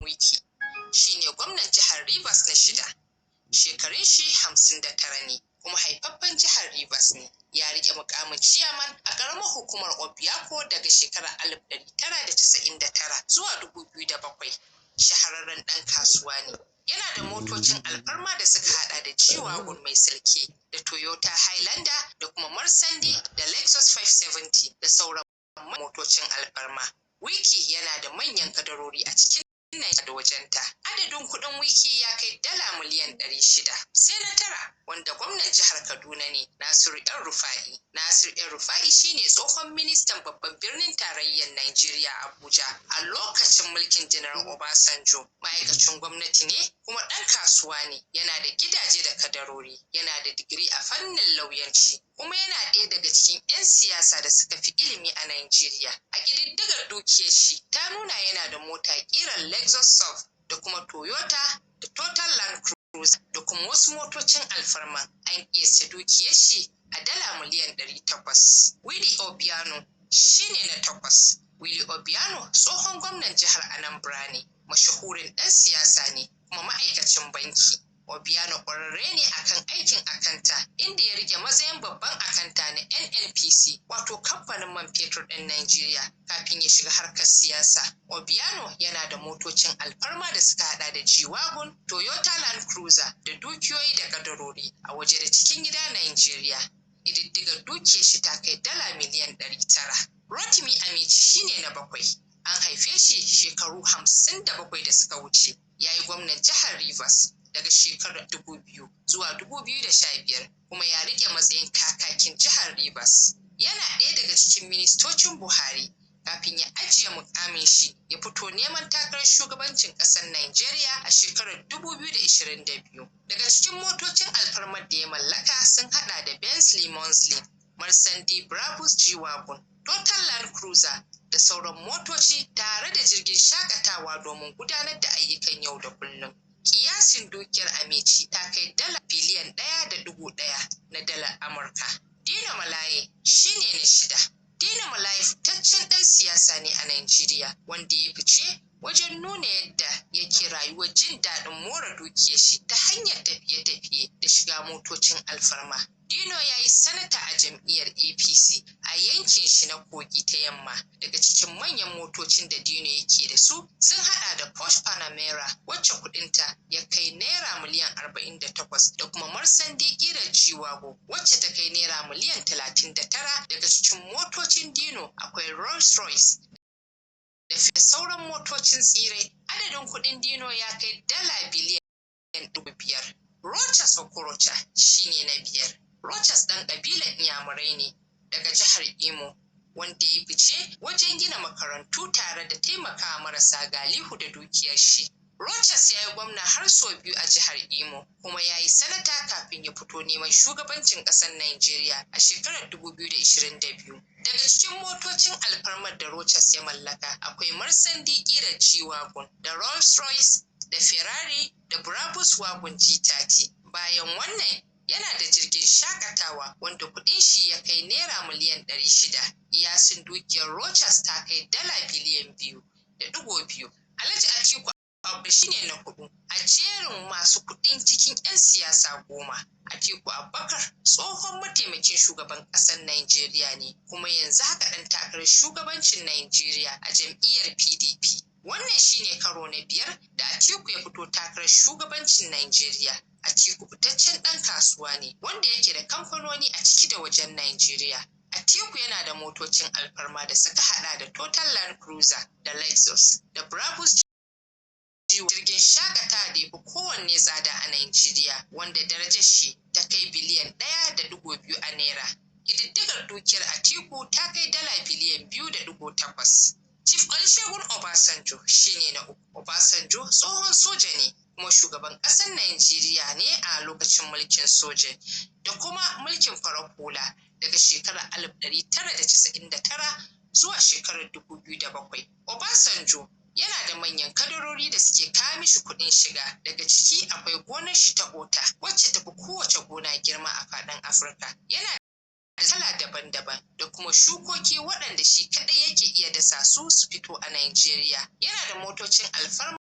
Wike shine gwamnan jihar Rivers na shida. Shekarun shi 59 ne, kuma haifaffen jihar Rivers ne. Ya rike mukamin ciyaman a ƙaramar hukumar Obiako daga shekarar 1999 zuwa 2007. Shahararren ɗan kasuwa ne. Yana da motocin alfarma da suka hada da G-Wagon mai silke da Toyota Highlander da kuma Mercedes da Lexus 570 da sauran motocin alfarma. Wike yana da manyan kadarori a cikin Najeriya da wajenta. Adadin kuɗin Wike ya kai dala miliyan 600. Sai na tara, wanda gwamnan jihar Kaduna ne, Nasiru El Rufa'i. Nasiru El Rufa'i shine tsohon ministan babban birnin tarayyar Najeriya Abuja a lokacin mulkin Janar Obasanjo. Ma'aikacin gwamnati ne kuma ɗan kasuwa ne. Yana da gidaje da kadarori. Yana da digiri a fannin lauyanci. Kuma yana ɗaya daga cikin 'yan siyasa da suka fi ilimi a Najeriya. A ƙididdigar dukiyar shi ta nuna yana da mota ƙirar Lexus SUV da kuma Toyota da Total Land Cruiser da kuma wasu motocin alfarma. An ƙiyasta dukiyar shi a dala miliyan 800. Willie Obiano shine na takwas. Willie Obiano tsohon gwamnan jihar Anambra ne, mashahurin ɗan siyasa ne kuma ma'aikacin banki. Obiano ƙwararre ne akan aikin akanta, inda ya rike matsayin babban akanta na NNPC, wato kamfanin man fetur ɗin Najeriya, kafin ya shiga harkar siyasa. Obiano yana da motocin alfarma da suka hada da G-Wagon, Toyota Land Cruiser da dukiyoyi da kadarori a waje da cikin gida Najeriya. Ƙididdigar dukiyar shi ta kai dala miliyan 900. Rotimi Amaechi shine na bakwai. An haife shi shekaru 57 da suka wuce. Ya yi gwamnan jihar Rivers daga shekarar 2000 zuwa 2015, kuma ya rike matsayin kakakin jihar Rivers. Yana ɗaya daga cikin ministocin Buhari kafin ya ajiye mukamin shi ya fito neman takarar shugabancin ƙasar Najeriya a shekarar 2022. Daga cikin motocin alfarmar da ya mallaka sun hada da Benz Limousine, Mercedes Brabus G-Wagon, Total Land Cruiser da sauran motoci, tare da jirgin shakatawa domin gudanar da ayyukan yau da kullum. Kiyasin dukiyar Amaechi ta kai dala biliyan 1.1 na dalar Amurka. Dino Melaye shine na shida. Dino Melaye fitaccen ɗan siyasa ne a Najeriya wanda ya fice wajen nuna yadda yake rayuwar jin daɗin more dukiyar shi ta hanyar tafiye-tafiye da shiga motocin alfarma. Dino ya yi sanata a jam'iyyar APC a yankin shi na Kogi ta Yamma. Daga cikin manyan motocin da Dino yake da su sun hada da Porsche Panamera, wacce kudinta ya kai naira miliyan 48, da kuma Mercedes ƙirar G-Wagon, wacce ta kai naira miliyan 39. Daga cikin motocin Dino akwai Rolls Royce da sauran motocin tsire. Adadin kudin Dino ya kai dala biliyan 5. Rochas Okorocha shine na biyar. Rochas ɗan ƙabilar Inyamurai ne daga jihar Imo, wanda ya fice wajen gina makarantu tare da taimakawa marasa galihu da dukiyar shi. Rochas ya yi gwamna har sau biyu a jihar Imo, kuma ya yi sanata kafin ya fito neman shugabancin ƙasar Najeriya a shekarar 2022. Daga cikin motocin alfarmar da Rochas ya mallaka akwai Mercedes ƙirar G-Wagon da Rolls Royce da Ferrari da Brabus Wagon G30. Bayan wannan, yana da jirgin shakatawa wanda kudin shi ya kai naira miliyan 600. Kiyasin dukiyar Rochas ta kai dala biliyan 2.2. Alhaji Atiku Abubakar shine na hudu a jerin masu kudin cikin 'yan siyasa 10. Atiku Abubakar tsohon mataimakin shugaban ƙasar Najeriya ne, kuma yanzu haka ɗan takarar shugabancin Najeriya a jam'iyyar PDP. Wannan shine karo na biyar da Atiku ya fito takarar shugabancin Najeriya. Atiku fitaccen ɗan kasuwa ne wanda yake da kamfanoni a ciki da wajen Najeriya. Atiku yana da motocin alfarma da suka hada da Total Land Cruiser da Lexus da Brabus, jirgin shakatawa da ya fi kowanne tsada a Najeriya, wanda darajar shi ta kai biliyan 1.2 a naira. Ƙididdigar dukiyar Atiku ta kai dala biliyan 2.8. Chief Olusegun Obasanjo shine na uku. Obasanjo tsohon soja ne kuma shugaban ƙasar Najeriya ne a lokacin mulkin soja da kuma mulkin farar hula daga shekarar 1999 zuwa shekarar 2007. Obasanjo yana da manyan kadarori da suke kawo mishi kuɗin shiga. Daga ciki akwai gonar shi ta Ota, wacce tafi kowace gona girma a faɗin Afirka. Yana da kala daban-daban da kuma shukoki waɗanda shi kaɗai yake iya dasa su su fito a Najeriya. Yana da motocin alfarma.